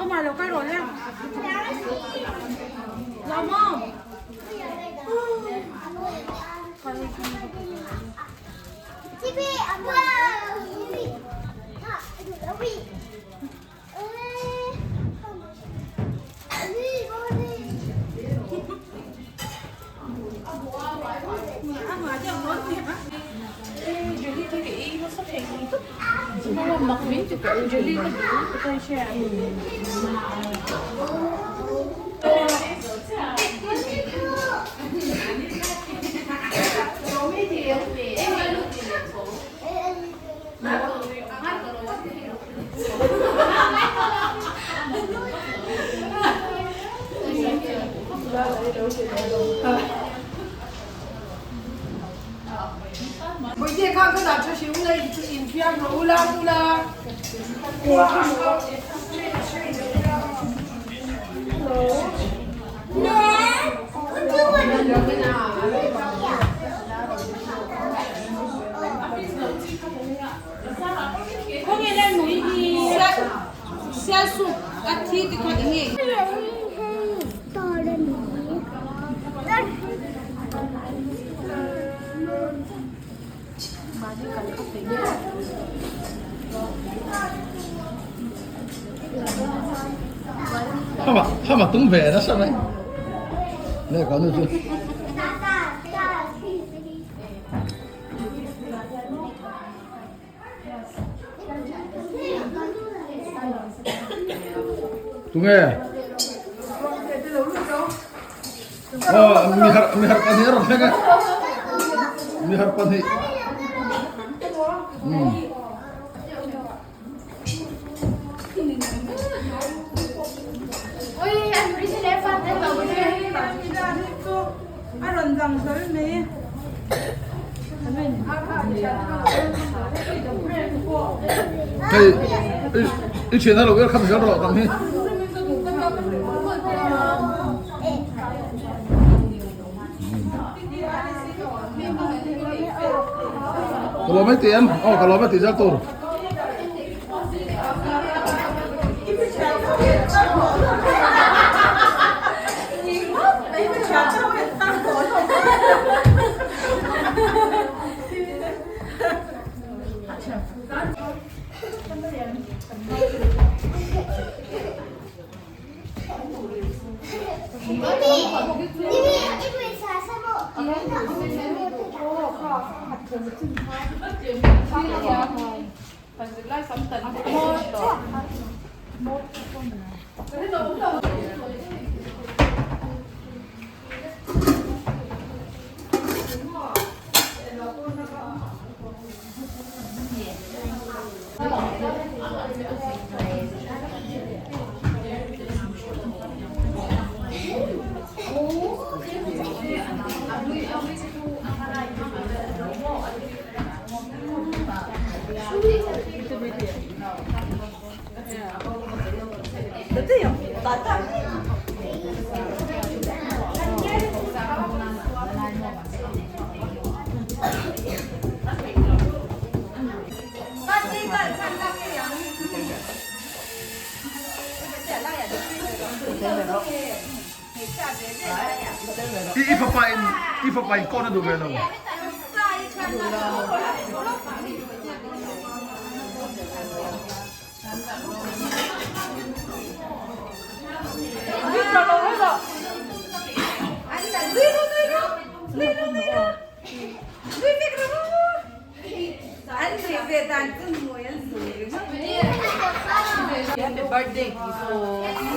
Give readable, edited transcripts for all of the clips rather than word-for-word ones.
Lawma lo kal rawh le. Lawma. Hama tum ve nasa mai. Nè có nữa chưa? Tunge? Oh, mi har mi har pahnih a rawn thleng e. Mi har pahnih. Hmm. A rawn dang hlawl mai. Hei, i thian a lo er khat zel rawh tam hi. Ka lawm e ti em? Aw ka lawm e ti zel tur. I i fapa in i fapa in kawn a duh ve lo.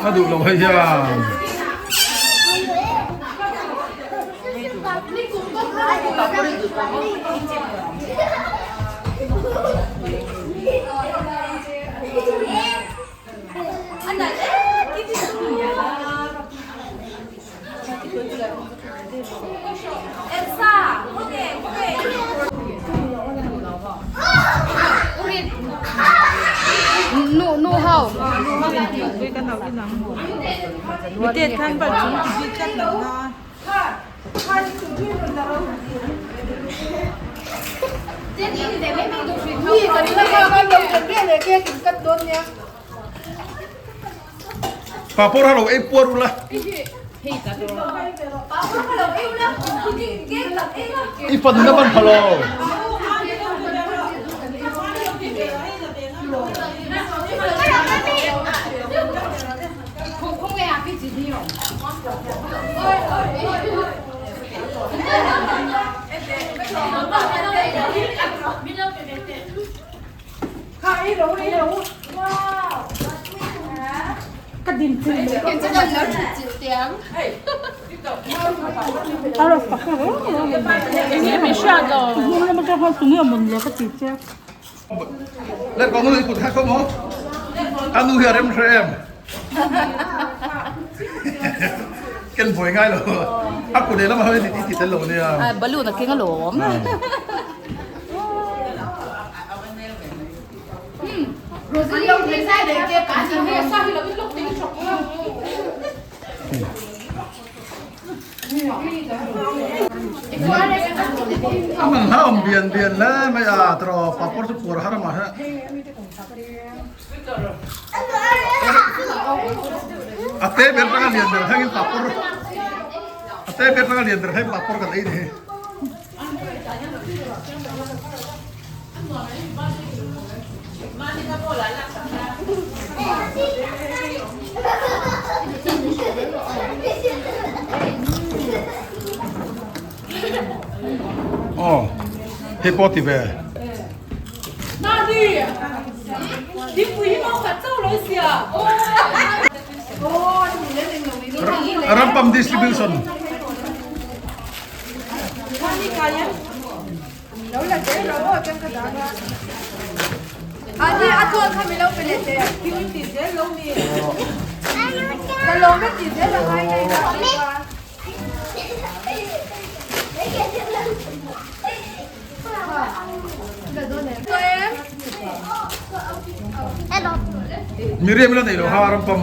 A duh lo hei hian. Papawr ha lo ei puar ula. I fanu na ban phalo. Let ko nu kut kha ko mo. Anu hi a rem hre em. Ken buai ngai lo. A kut lehlam ah hian i ti tel lo nia. Balloon a keng alawm. A man hla awm bian bian hle mai a tiraw papawr chu puar har amah hi. A te ber tanga lian ber thlengin papawr a te ber tanga lian ber thlengin papawr kan ei ni hi. Aw hei pawh ti ve. Rampam distribution. Miriam ila nei lo ha rampam.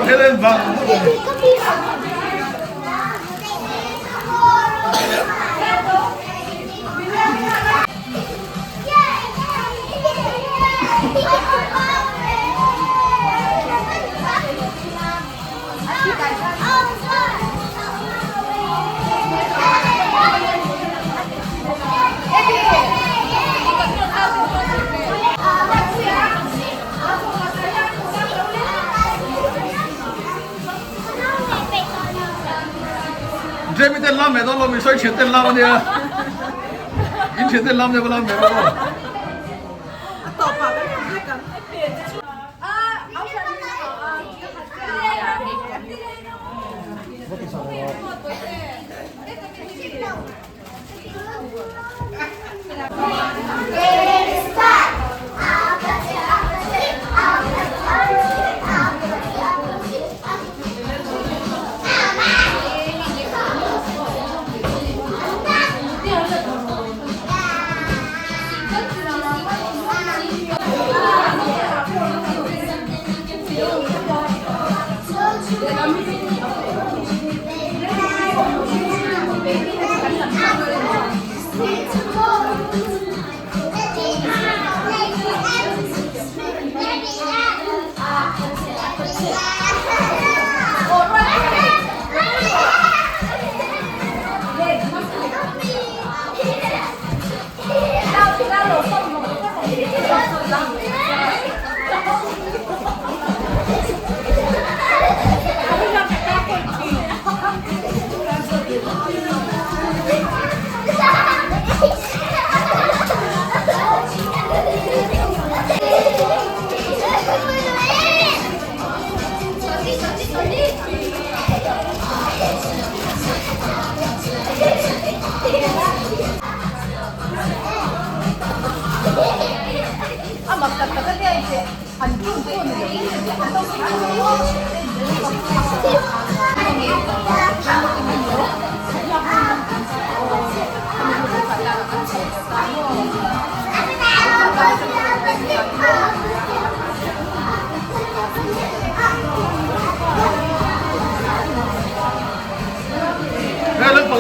Helen vang. Jamie ten lam ve dawn lo mi sawi thian ten lam ania in thian ten lam nia va lam ve rawh aw.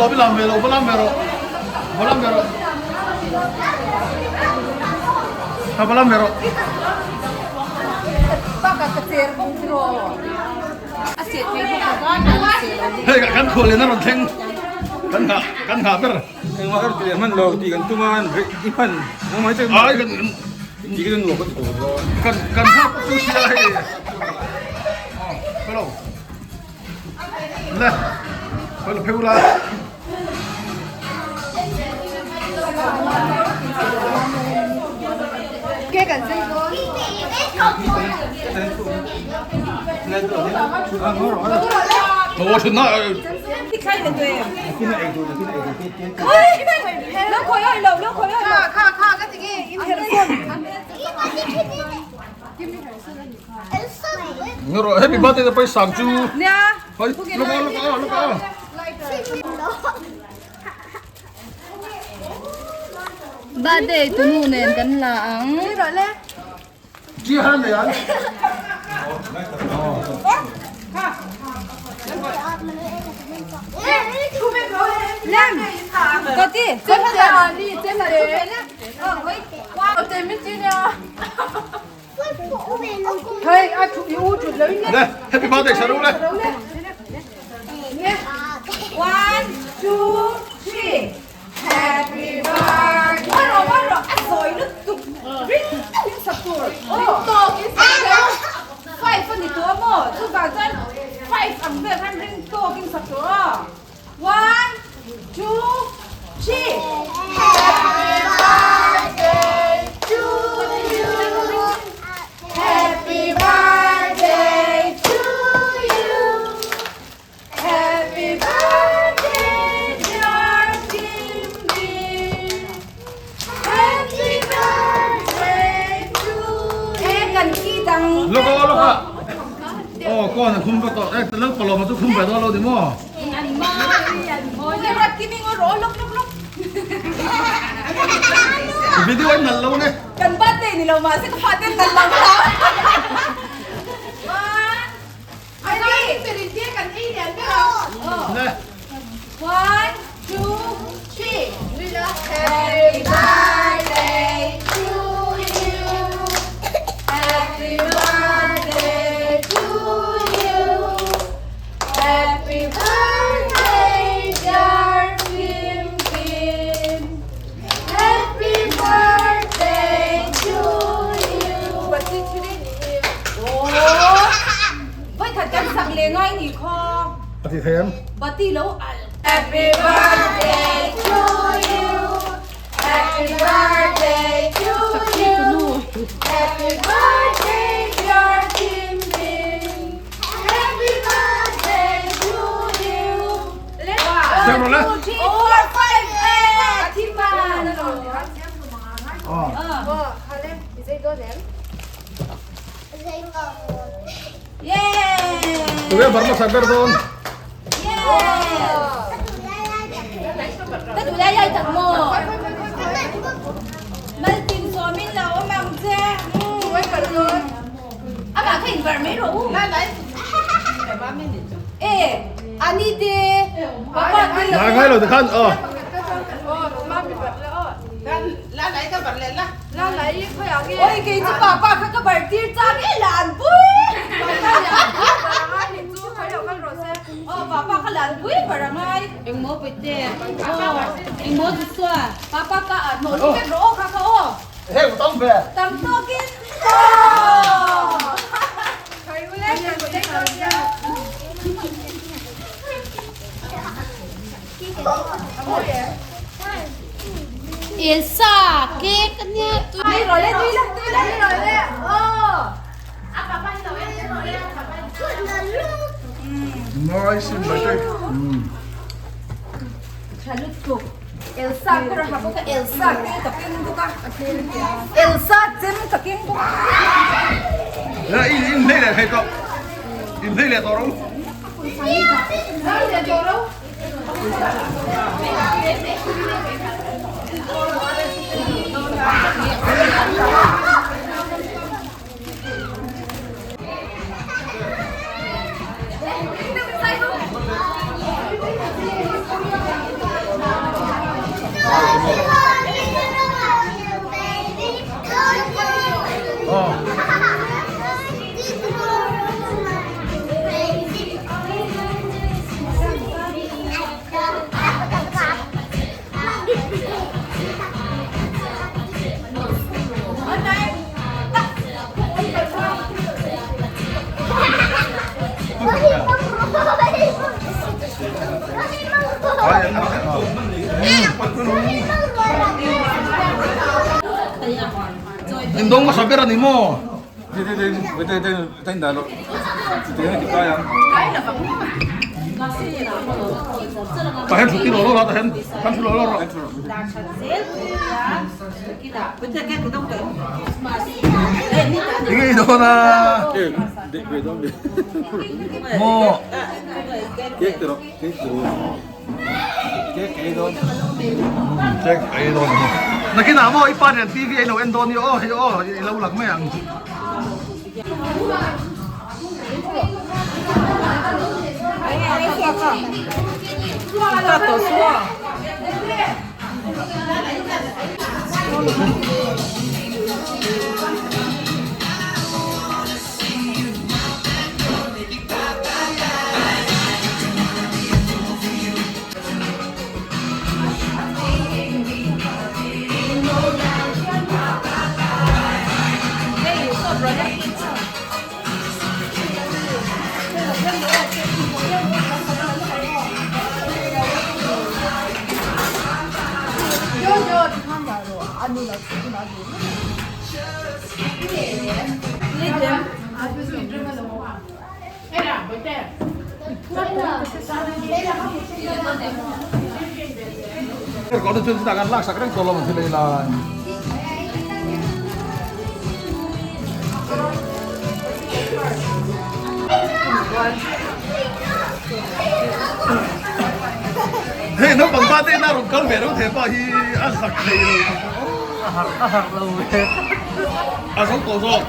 Palawm i lam ve lo, va lam ve rawh. Va lam ve rawh. Kha va lam ve rawh. Hei kan khual lian a rawn thleng. Kan nghah kan nghah ber. Engmah ka ti leh hman lo tih kan tum a i hman nangmah hi chu Ai kan tih kan nuam ka ti tawh lo. Kan kan nghak chu sia hei. Hello. Le. Hello pheu la. Ke kan sei dawn. Thaw thin na. Happy birthday te paisa ang chu. Hoi, look out, look out, look out. Birthday tunu nen kan la ang. Chi han nei an. Lem. Kati. Le, happy birthday saru le. One, two, three. Happy birthday. One ro, one ro. A sawi lutuk. Ring takin sak tur. Ring tawkin sak tur. Five a ni tawh a maw? Chuvang chuan five ang vel khan ring tawkin sak tur aw. One, two, three. Happy birthday to you. Happy birthday to you. Happy birthday dear Kim Kim. Happy birthday to you. E kan ki dang. Look aw look a. Aw kawn a khum va tawh e lal palawm a chu khum ve dawn lo ni maw. An mawi an mawi. Le rat kim ing aw rawh lok lok lok. Video an nalh lo ne. Kan birthday ni lo mahse ka fate an nalh lo hlau. One. One, two, three. Happy birthday to you. Happy birthday to you. Happy birthday, dear Kim Kim. Happy birthday to you. Vawikhat kan sak leh ngai ni khaw. A ti thei em? Bati lo al. Happy birthday to you. Happy birthday to you. Happy birthday dear Kim Kim. Happy birthday to you. Siam rawh le. One, two, three, four, five, eight. Thi ma. Aw. Tuge Burma sagar dawn. Ka duh lai lai tak maw? Maltin sawmin lo awm ang che. Amah kha inbarh mai rawh u. E, ani te, papa te lo. Ngai ngai lo tikhan aw. Oi kei chu papa kha ka bar tir chak e lan pui. Aw papa kha lan pui bar a ngai. Engmaw pawite. Aw engmaw chu chua. Papa ka ah hnawh lu vek rawh aw kha kha aw. Hei tam ve. Tam tawkin aw. Elsa cake a nia tui. Tui rawh le tui la tui la tui rawh le aw. Nice in my cake. Tha lutuk. Elsa ka raha bawk a Elsa te ka keng bawk a Elsa chem ka keng bawk a. In in hlei leh thei tawh. In hlei leh tawh ro. In dawng hmasa ber a ni maw? Tah hian thut ilo la tah hian kan thu lo lo rawh. Enge i dawn a? Maw? Cake ei dawn a ni. Nakinah maw i pa nen TV a ilo en dawn i aw hei aw i lo lang mai ang. Kawr chu chutah kan laksak reng tawh lo ang thil ei lai. Hei naupang pa te ina rawn kal ve reuh the pa hi a zak thei lo a harh a harh lo ve a zo tawh zawk.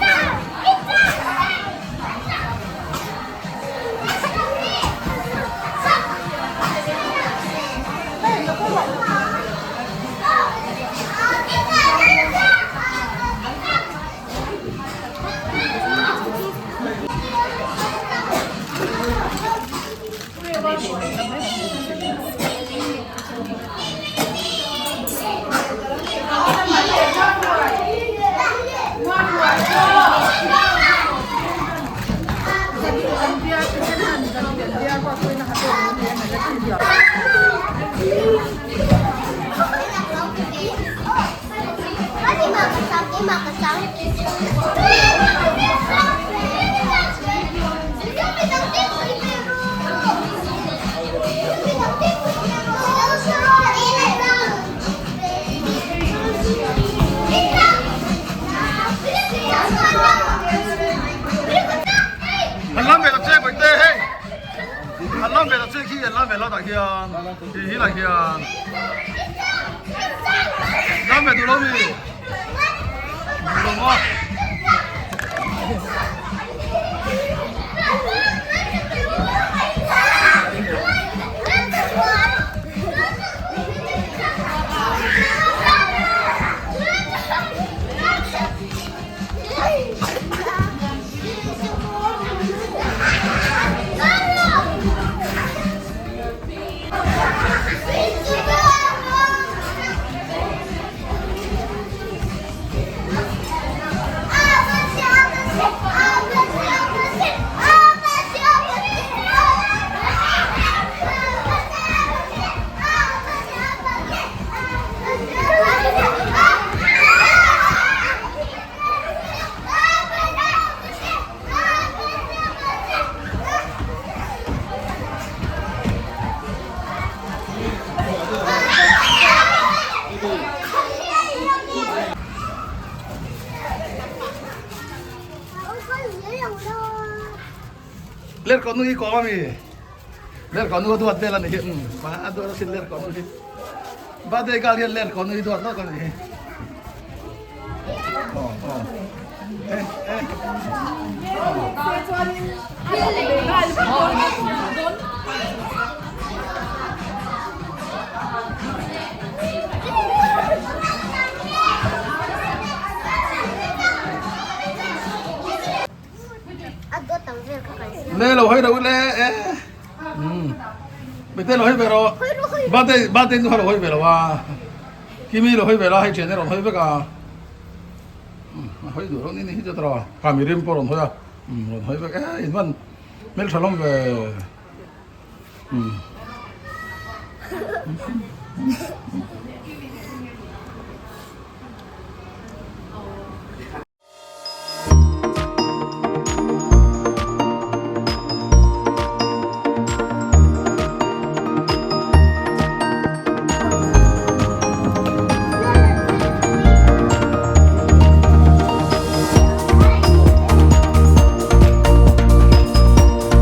An lam ve ta che bawihte hei an lam ve ta che khi an lam ve lo tah hian hi hi lah hian lam ve duh lo mi duh lo maw. Ler kawh nu hi kawm a mi ler kawh nu a duat vel a ni hi umm a duat asin ler kawh nu hi birthday girl hian ler kawh nu hi duat lawk a ni hi. Le lo hei ro le e Mày tên lo hei ve ro ba tên ba tên lo hei ve lo a Kimi lo hawi ve la hei thian erawh an hawi vek a a hawi duh loh ni ni hi chu tawh a mi rim pawh rawn hawi a rawn hawi vek e in hman hmeltha hlawm ve.